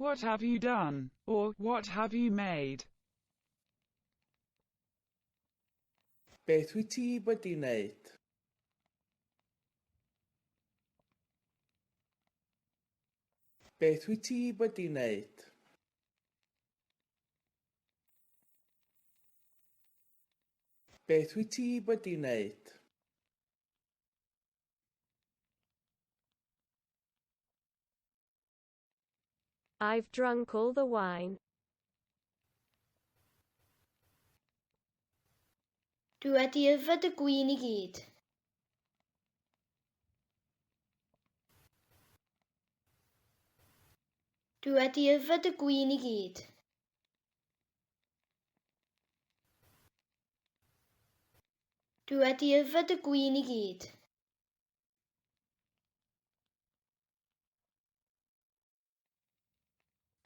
What have you done? Or, what have you made? Beth wyt ti wedi wneud? Beth wyt ti wedi wneud? Beth wyt ti wedi wneud? I've drunk all the wine. Dwi wedi yfed y gwin i gyd. Dwi wedi yfed y gwin i gyd. Dwi wedi yfed y gwin i gyd.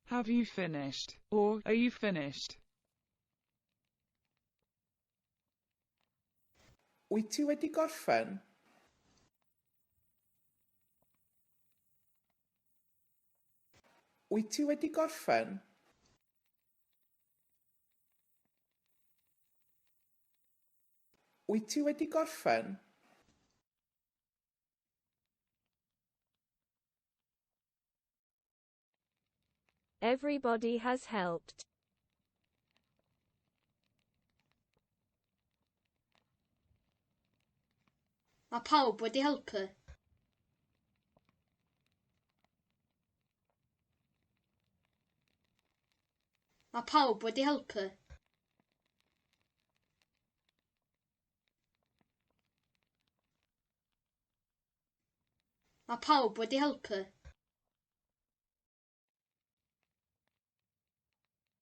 Have you finished? Or, are you finished? Wyt ti wedi gorffen? Wyt ti wedi gorffen? Wyt ti wedi gorffen? Everybody has helped. Mae pawb wedi helpu. Mae pawb wedi helpu. Mae pawb wedi helpu.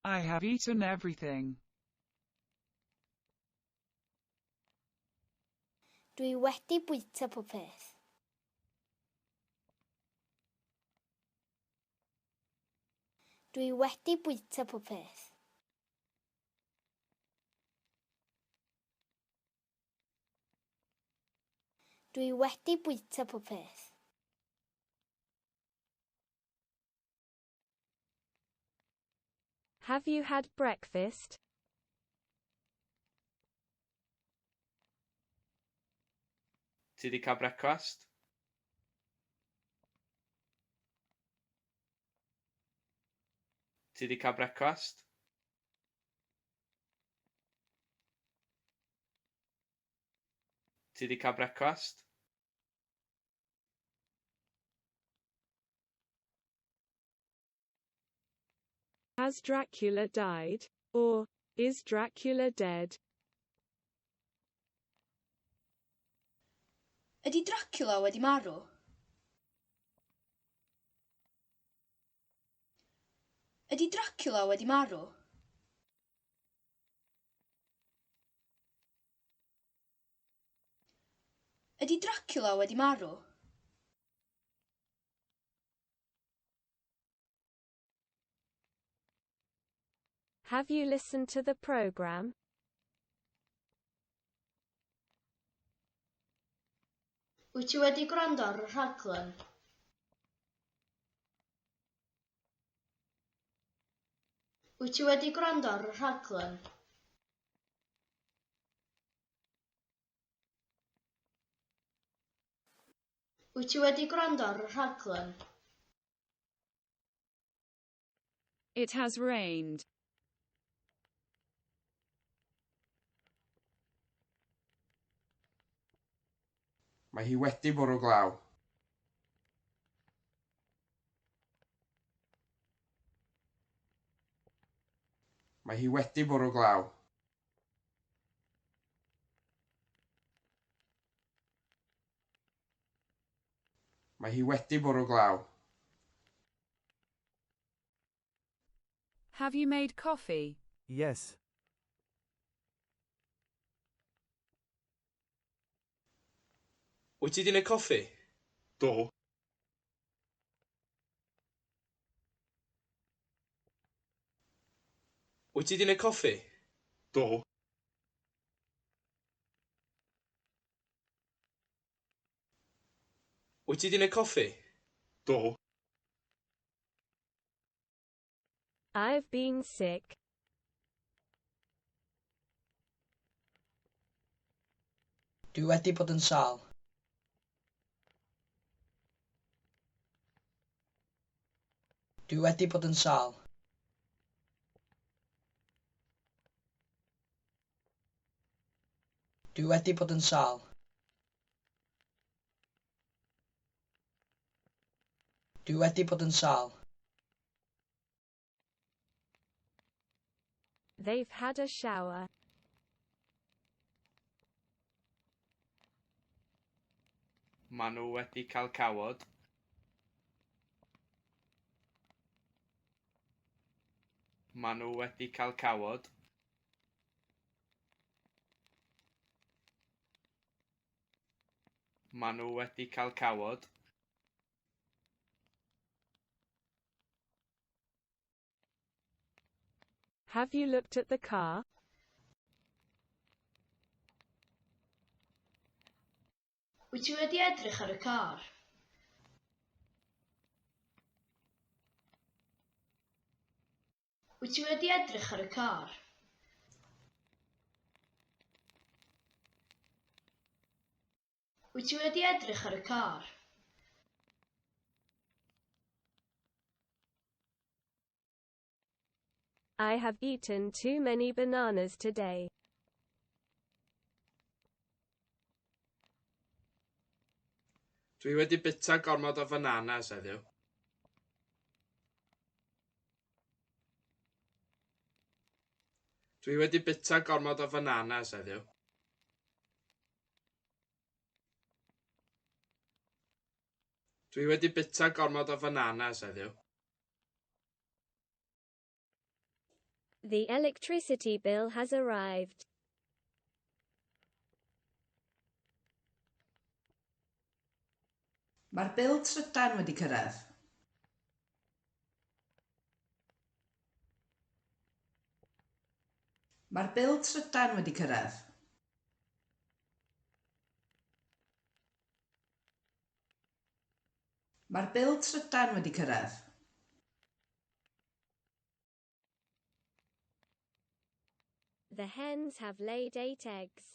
I have eaten everything. Dwi wedi bwyta pob peth. Dwi wedi bwyta pob peth. Dwi wedi bwyta pob peth. Have you had breakfast? Ti 'di cael brecwast? Ti 'di cael brecwast? Ti 'di cael brecwast? Has Dracula died? Or, is Dracula dead? Ydy Dracula wedi marw? Ydy Dracula wedi marw? Ydy Dracula wedi marw? Have you listened to the program? Wyt ti wedi gwrando ar y rhaglen? Wyt ti wedi gwrando ar y rhaglen? Wyt ti wedi gwrando ar y rhaglen? It has rained. Mae hi wedi bwrw glaw. Mae hi wedi bwrw glaw. Mae hi wedi bwrw glaw. Have you made coffee? Yes. Wyt ti 'di neud coffi? Do. Wyt ti 'di neud coffi? Do. Wyt ti 'di neud coffi? Do. I've been sick. Dwi wedi bod yn sâl. Dwi wedi bod yn sâl. Dwi wedi bod yn sâl. Dwi wedi bod yn sâl. They've had a shower. Maen nhw wedi cael cawod. Maen nhw wedi cael cawod. Maen nhw wedi cael cawod. Have you looked at the car? Wyt ti wedi edrych ar y car? Wyt ti wedi edrych ar y car? Wyt ti wedi edrych ar y car? I have eaten too many bananas today. Dwi wedi bwyta gormod o fananas heddiw. Dwi wedi bwyta gormod o fananas heddiw. Dwi wedi bwyta gormod o fananas heddiw. The electricity bill has arrived. Mae'r bil trydan wedi cyrraedd. Mae'r bil trydan wedi cyrraedd. Mae'r bil trydan wedi cyrraedd. The hens have laid 8 eggs.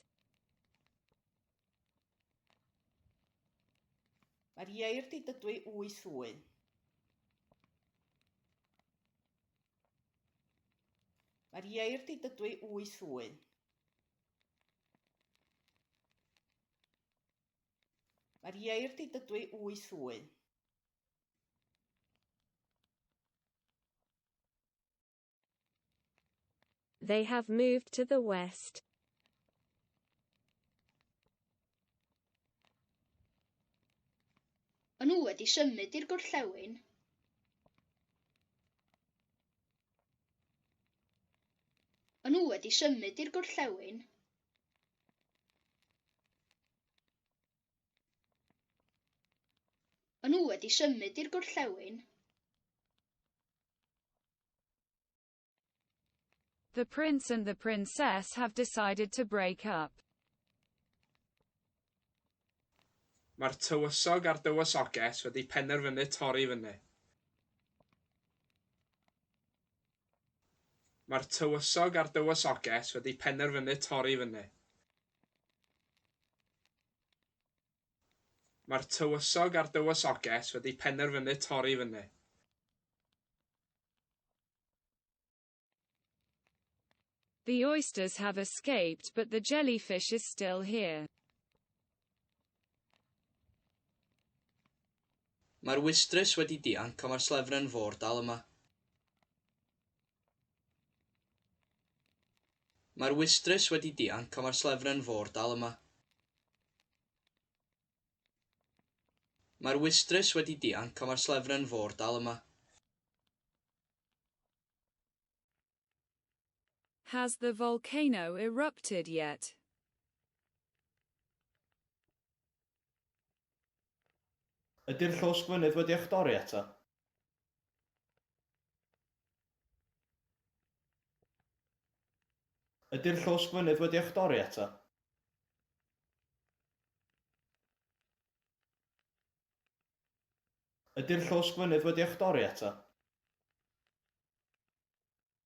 Mae'r ieir 'di dydwy wyth wy. Mae'r ieir 'di dydwy wyth wy. Mae'r ieir 'di dydwy wyth wy. They have moved to the west. Maen nhw wedi symud i'r gorllewin. Maen nhw wedi symud i'r gorllewin. Maen nhw wedi symud i'r gorllewin. The prince and the princess have decided to break up. Mae'r tywysog a'r dywysoges wedi penderfynu torri fyny. Mae'r tywysog a'r dywysoges wedi penderfynu torri fyny. Mae'r tywysog a'r dywysoges wedi penderfynu torri fyny. The oysters have escaped, but the jellyfish is still here. Mae'r wystrys wedi dianc ond mae'r slefren fôr dal yma. Mae'r wystrys wedi dianc ond mae'r slefren fôr dal yma. Mae'r wystrys wedi dianc ond mae'r slefren fôr dal yma. Has the volcano erupted yet? Ydy'r llosgfynydd wedi echdori eto? Ydy'r llosgfynydd wedi echdori eto? Ydy'r llosgfynydd wedi echdori eto?